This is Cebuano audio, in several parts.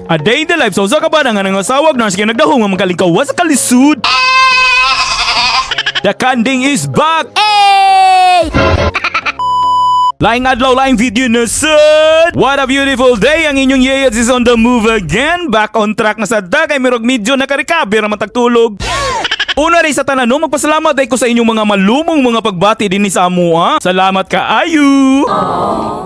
A day in the life sa usa ka bana nga nangasawag na sige nagdahong nga makalingkawa sa kalisod. The kanding is back! Hey! Laing adlaw, laing video na sad! What a beautiful day! Ang inyong yeyats is on the move again. Back on track na sad ta kay mirog medyo nakarecover naman tagtulog. Una rin sa tanan no, magpasalamat ay ko sa inyong mga malumong mga pagbati din sa amoa. Salamat kaayo.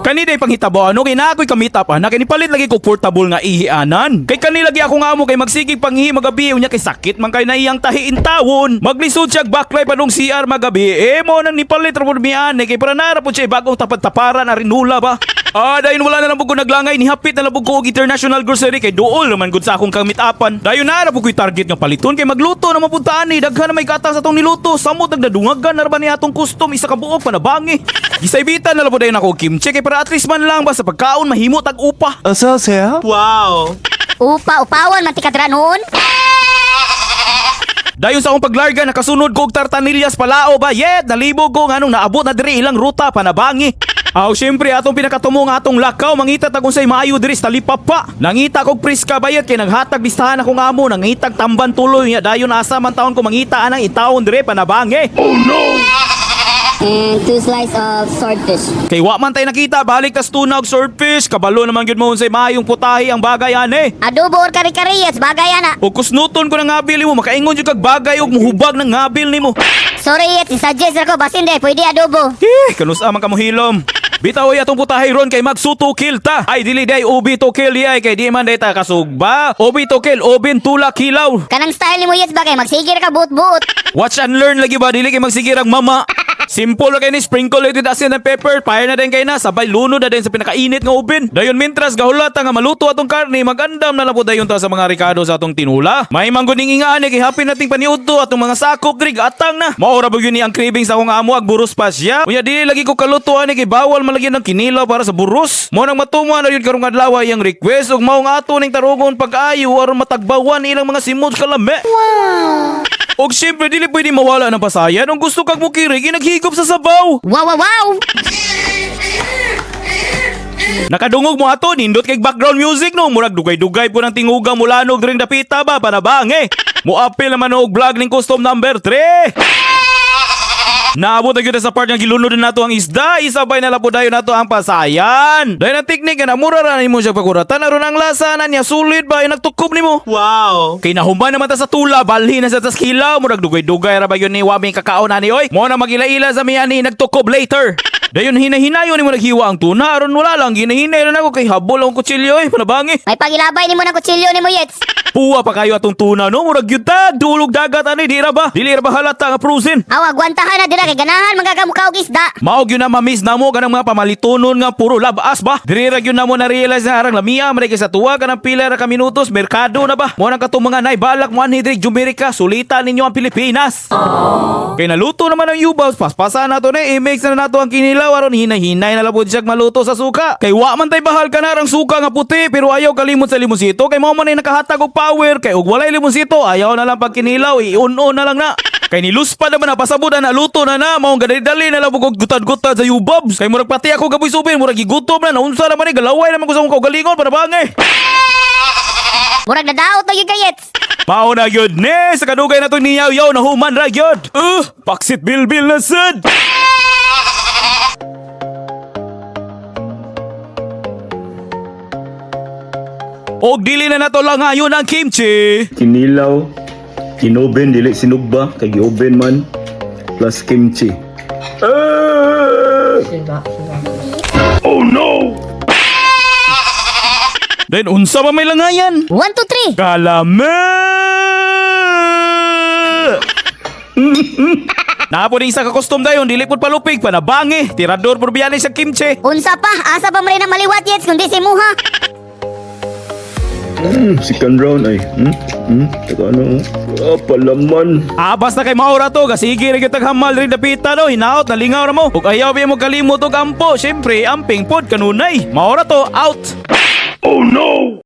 Kani day panghitabo ano kay naa ako'y kamitap ana kay nipalit lagi ko portable nga ihianan. Kay kani lagi ako nga amo kay magsigig panghihi magabi unya kay sakit man kay na iyang tahiin tawon. Maglisod siya baklay padung CR magabi. Eh mo nang nipalit ra pud mi ani kay para nara pud siya bagong tapad-taparan na rinula ba. Ah, dayon wala na lang pud ko naglangay, nihapit na lang pud ko og international grocery kay duol naman gud sa akong kamitapan. Dayon na ra pud ko'y target nga paliton kay magluto na mapuntaan ni daghan na may gatas atong niluto. Samot nagdadungagan na ra ba ni atong custom isa ka buok panabangi. Gisaybitan na lang pud dayon ako og kimchi kay para at least man lang ba sa pagkaon mahimo tag upa. 어서 오세요. Upa, upawan, mantika dra noon. Dayon sa akong paglarga nakasunod ko og tartanillas palao ba yet nalibog ko nganong naabot na diri ilang ruta panabangi. Aw syempre atong pinakatumo nga atong lakaw mangita ta kung say maayo diri sa talipapa. Nangita kog priska bayat kay naghatag listahan akong amo nangitag tamban tuloy nya dayon asa man taon ko mangita anang itawon diri panabangi. And two slice of swordfish. Kay wa man tay nakita balik tas tuna og swordfish kabalo naman gyud mo unsay maayong putahe ang bagay ane. Adobo or kare-kare, yes, bagay ana. O kusnuton ko ng ngabil nimo makaingon jud kag bagay og muhubag ng ngabil nimo. Sorry, yes, isuggest ako, basin de, pwede adobo. Eh, kanus-a man kamo hilom. Bitaw ay atong putahe ron kay magsuto kill ta. Ay dili day ubi to kill di ay kay di man day ta kasugba. Ubi to kill, obin tula kilaw. Kanang style nimo yes bagay, magsigir ka buot-buot. Watch and learn lagi ba dili kay magsigir ang mama. Simple ra kay ni sprinkle it with asin and pepper, fire na din kay na sabay lunod na din sa pinakainit nga oven. Dayon mintras gahulata nga maluto atong karne, magandam na lang po dayon ta sa mga rikado sa atong tinula. May mangguning ingaan kay happy nating paniudto atong mga sakop diri atang na. Mao ra ba gyud ni ang craving sa akong amo ag buros pa siya. Unya dili lagi ko kaluto ani kay bawal malagyan ng kinilaw para sa buros. Mo nang matumo na yun karong adlaw iyang request ug mao nga ato ning tarugon pag-ayo aron matagbawan ilang mga simot kalame. Og syempre dili pwede mawala ng pasayan. Kung gusto kag mukirig, inaghigop sa sabaw. Wow, wow, wow! Nakadungog mo ato, nindot kay background music no. Murag dugay-dugay po ng tinguga mulanog ring dapita ba panabang eh. Muapil naman og vlog ning custom number 3. Naabot na gyud sa part nga gilunod na nato ang isda, isabay na lang po dayon nato ang pasayan. Dayon ang teknik nga mura ra nimo siya pagkuratan aron ang lasa na niya sulit ba ay nagtukob nimo. Wow. Kay nahuman naman ta sa tula, balhin na sa tas kilaw, murag dugay-dugay ra ba yun ni waming kakaon ani oy. Mo na magila-ila sa miya ni nagtukob later. Dayon hinahinayon nimo naghiwa ang tuna aron wala lang ginahinay na nako kay habol ang kutsilyo oy panabangi. May pagilabay nimo ng kutsilyo nimo, Yets. Puwa pa kayo atong tuna no, murag gyud ta dulog dagat ani di ra ba? Dili ra ba halata nga frozen? Aw, agwantahan na dira kay ganahan magagamukha og isda. Mao gyud na ma-miss namo kanang mga pamalitonon nga puro labas ba. Diri ra gyud namo na realize na arang lamia man kay sa tuwa kanang pila ra ka minutos merkado na ba. Mo nang katong mga nay balak mo anhi diri Jumerica sulitan ninyo ang Pilipinas. Kay naluto naman ang yubas, paspasan nato na i-mix na nato ang kinilaw aron hinay-hinay na labod siya maluto sa suka. Kay wa man tay bahal ka na ang suka nga puti pero ayaw kalimot sa limonsito kay mao man ay nakahatag og power kay og walay limonsito ayaw na lang pag kinilaw i-un-on na lang na. Kay niluspa naman na pasabot na naluto na na maong gadali-dali na lang og gutad-gutad sa yubabs. Kay murag pati ako gaboy supin murag gigutom na naunsa naman ni galaway naman ko sa akong kaugalingon para bangay. Murag nadaot na gyud kay Yets. Mao na gyud ni sa kadugay na to niyaw yaw na human ra gyud. Paksit bilbil na sad. Og dili na nato lang ngayon ang kimchi. Kinilaw, kinoben dili sinugba kay gioben man plus kimchi. Ah! Oh no! Then unsa pa may langayan? 1, 2, 3. Kalame! Napo din sa kakostom dayon, dili pud palupig, panabangi, tirador pud biyani sa kimchi. Unsa pa, asa pa man rin ang maliwat, Yets, kundi si Muha. Second round ay. Teka ano? Ah, palaman. Ah, basta kay maura to, gasige ra gyud tag hamal rin dapita no, hinaot nalingaw ra mo. Ug ayaw biya mo kalimot og ampo, syempre amping pod kanunay. Maura to, out. Oh no!